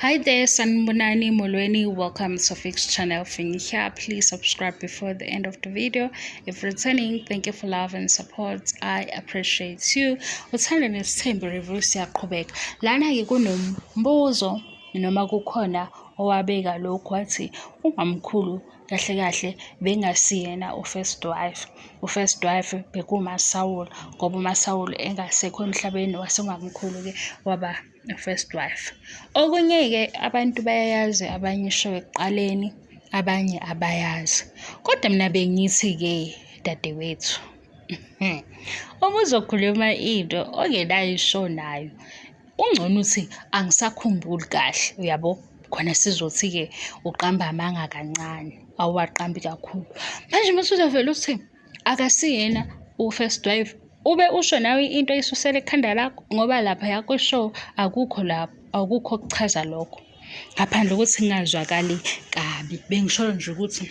Hi there, Sanibonani Molweni. Welcome to Fix Channel Finny here. Please subscribe before the end of the video. If returning, thank you for love and support. I appreciate you. Uthando Nesithembu review siyaqhubeka. Lana-ke kunombuzo noma kukhona owabeka lokhu wathi umamkhulu kahle kahle bengasiyena u-first wife. U-first wife bekuwuMasawula ngoba uMasawula engasekho emhlabeni wase umamkhulu-ke waba first wife. Okunye-ke abantu bayayazi abanye isho ekuqaleni, abanye abayazi. Kodwa mina bengithi-ke dadewethu, uma uzokhuluma into ongenayo isho nayo, ungcono uthi angisakhumbuli kahle, uyabo? Khona sizothi-ke uqamba amanga kancane, awuwaqambi kakhulu. Manje uma usuzovele uthi akasiyena u-first wife, ube usho nawe into oyisusela ekhanda lakho ngoba laphaya kwi-show akukho lapho, akukho okuchaza lokho. Ngaphandle kokuthi ngingazwakali kabi, bengisholo nje ukuthi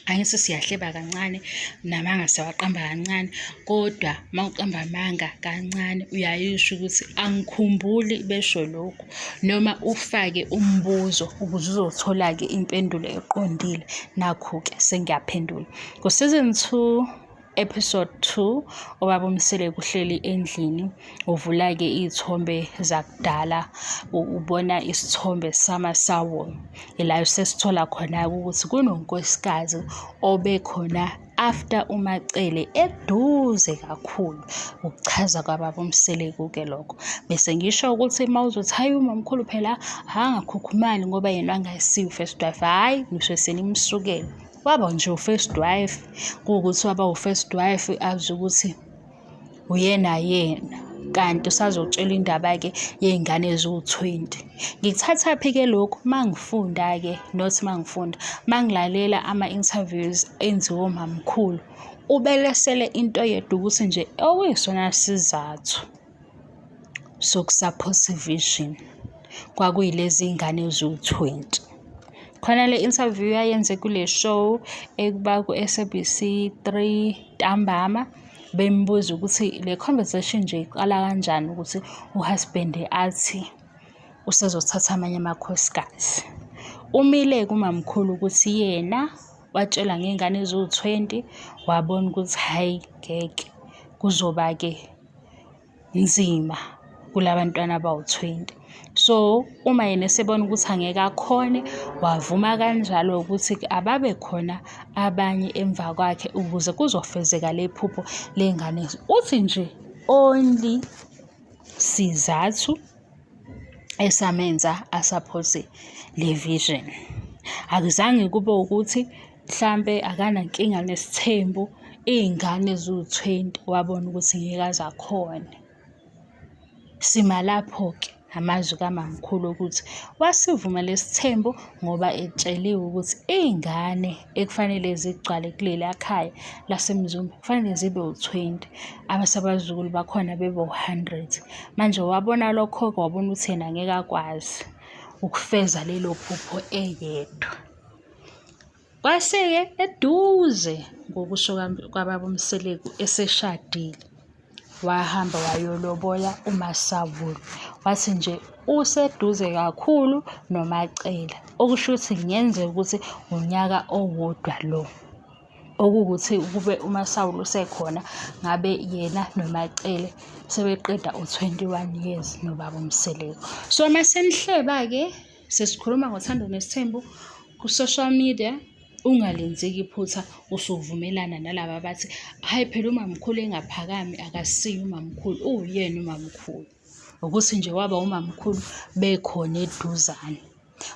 angithi siyahleba kancane namanga siyawaqamba kancane, kodwa uma uqamba amanga kancane uyayisho ukuthi angikhumbuli besho lokhu noma ufake umbuzo ukuze uzothola-ke impendulo eqondile. Nakhu-ke sengiyaphendula. Ku-season 2 episode 2 ubaba uMseleku uhleli endlini uvula-ke iy'thombe zakudala ubona isithombe samasawulu ila sesithola khona-ke ukuthi kunonkosikazi obekhona after uMaCele eduze kakhulu ukuchaza kwababa uMseleku-ke lokho. Bese ngisho ukuthi uma uzothi hhayi umamkhulu phela akangakhukhumali ngoba yena angasiyo u-first wife, hhayi ngisho senimsukela. Waba nje u-first wife, kuwukuthi waba u-first wife azi ukuthi uyena yena kanti usazokutshela indaba-ke yey'ngane eziwu-20. Ngikuthathaphi-ke lokhu? Uma ngifunda-ke, not uma ngifunda, uma ngilalela ama-interviews enziwe umamkhulu, ubelesele into eyodwa ukuthi nje okuyisona sizathu sokusaphotha i-vision kwakuyilezi ngane eziwu-20. Khona le interview ayenze kule show ekuba ku-S_A_B_C 3 ntambama bembuza ukuthi le conversation nje iqala kanjani ukuthi u-husband athi usezothatha amanye amakhosikazi. Umile-ke umamkhulu ukuthi yena watshelwa ngey'ngane eziwu-20 wabona ukuthi hhayi ngeke kuzoba-ke nzima kulabantwana abawu-20. So, uma yena esebona ukuthi angeke akhone, wavuma kanjalo ukuthi ababe khona abanye emva kwakhe ukuze kuzofezeka le phupho ley'ngane. Uthi nje only sizathu esamenza asaphothe le vision. Akuzange kube ukuthi mhlampe akanankinga nesithembu, iy'ngane eziwu-20 wabona ukuthi ngeke aze akhone. Sima lapho-ke amazwi kamamkhulu okuthi wasivuma lesi sithembu ngoba etsheliwe ukuthi iy'ngane ekufanele zigcwale kuleliya khaya laseMzumbe kufanele zibe u-20, abase abazukulu bakhona bebe u-100. Manje wabona lokho-ke wabona ukuthi yena angeke akwazi ukufeza lelo phupho eyedwa. Kwase-ke eduze ngokusho kwababa uMseleku eseshadile, wahamba wayolobola uMasawulu. Wathi nje useduze kakhulu noMaCele, okusho ukuthi kungenzeka ukuthi unyaka owodwa lo. Okuwukuthi ukube uMasawulu usekhona ngabe yena noMaCele sebeqeda u-21 years nobaba uMseleku. So uma senihleba-ke sesikhuluma ngothando nesithembu ku-social media ungalenzeki iphutha usuvumelana nalaba abathi hhayi phela umamkhulu engaphakami akasiye umamkhulu, uwuyena umamkhulu. Ukuthi nje waba umamkhulu bekhona eduzane.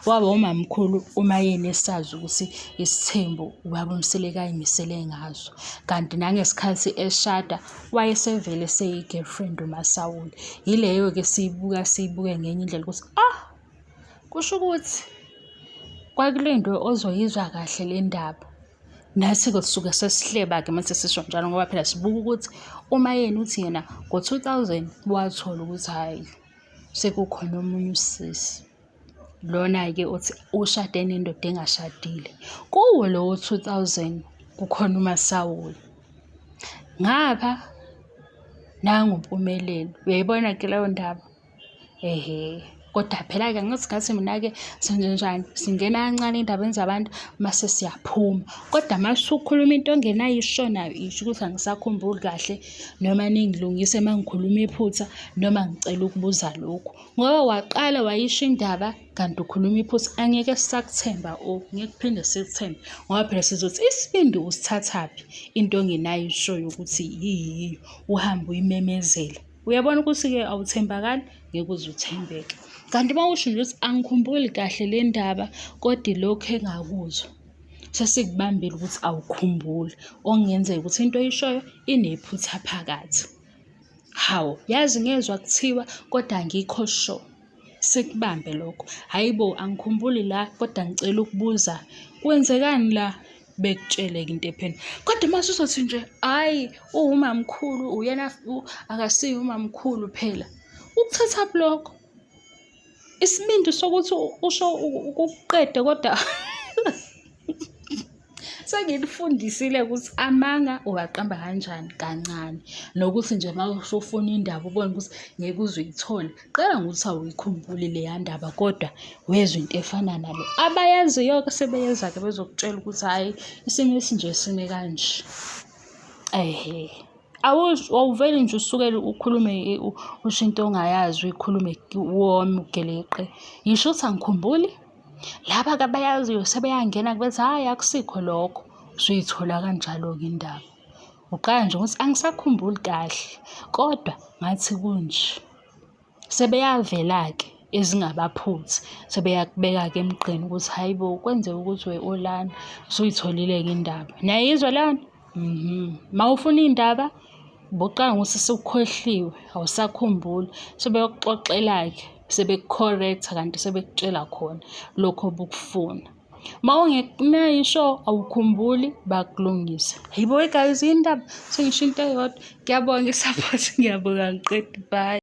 Waba umamkhulu uma yena esazi ukuthi isithembu ubaba uMseleku ayimisele ngaso. Kanti nangesikhathi eshada wayesevele eseyi-girlfriend uMasawule. Yileyo-ke siyibuka siyibuke ngenye indlela ukuthi ah, kusho ukuthi kwakulindwe ozoyizwa kahle le ndaba. Nathi-ke sisuke sesihleba-ke mase sisho njalo ngoba phela sibuka ukuthi uma yena uthi yena ngo-2000 wathola ukuthi hhayi sekukhona omunye usisi. Lona-ke uthi ushade nendoda engashadile. Kuwo lowo 2000 kukhona uMasawule. Ngapha nangu uMpumelelo. Uyayibona-ke leyo ndaba? Ehhe. Kodwa phela-ke angithi ngathi mina-ke senzenjani, singena kancane ey'ndabeni zabantu mase siyaphuma. Kodwa uma usukhuluma into ongenayo isho nayo isho ukuthi angisakhumbuli kahle noma ningilungise uma ngikhuluma iphutha noma ngicela ukubuza lokhu. Ngoba waqala wayisho indaba kanti ukhuluma iphutha angeke sisakuthemba o ngeke kuphinde sikuthembe ngoba phela sizothi isibindi usithathaphi into ongenayo isho yokuthi yiyiyo uhambe uyimemezela. Uyabona ukuthi-ke awuthembakali ngeke uze uthembeke. Kanti uma usho nje ukuthi angikhumbuli kahle le ndaba kodwa ilokhu engakuzwa, sesikubambile ukuthi awukhumbuli, okungenzeka ukuthi into oyishoyo inephutha phakathi. Hawu, yazi ngezwa kuthiwa kodwa angikho sure. Sikubambe lokho. Hhayi bo, angikhumbuli la kodwa ngicela ukubuza, kwenzekani la? Bekutshele-ke into ephendula. Kodwa uma usuzothi nje, hhayi uwumamkhulu uyena akasiye umamkhulu phela. Ukuthathaphi lokho? Isibindi sokuthi usho ukuqede kodwa sengilifundisile ukuthi amanga uwaqamba kanjani kancane nokuthi nje uma usufuna indaba ubone ukuthi ngeke uze uyithole qala ngokuthi awuyikhumbuli leya ndaba kodwa wezwa into efana nale abayaziyo-ke sebeyeza-ke bezokutshela ukuthi hhayi isimo esinje sime kanje ehe awuveli nje usukele ukhulume usho into ongayazi uyikhulume wome ugeleqe yisho ukuthi angikhumbuli Laba-ke abayaziyo sebeyangena bethi hhayi akusikho lokho, usuyithola kanjalo-ke indaba. Uqala nje ngokuthi angisakhumbuli kahle kodwa ngathi kunje. Sebeyavela-ke ezingabaphuthi sebeyakubeka-ke emgqeni ukuthi hhayi bo kwenzeka ukuthi we olana usuyitholile-ke indaba. Niyayizwa leyo nto? Uma ufuna iy'ndaba uboqala ngokuthi sewukhohliwe awusakhumbuli sebeyokuxoxela-ke sebeku-correct-a kanti sebekutshela khona lokhu obukufuna. Uma ungenayo isho awukhumbuli bakulungise. Hhayi bo guys indaba sengisho into eyodwa. Ngiyabonga i-support ngiyabonga angiqedi bye.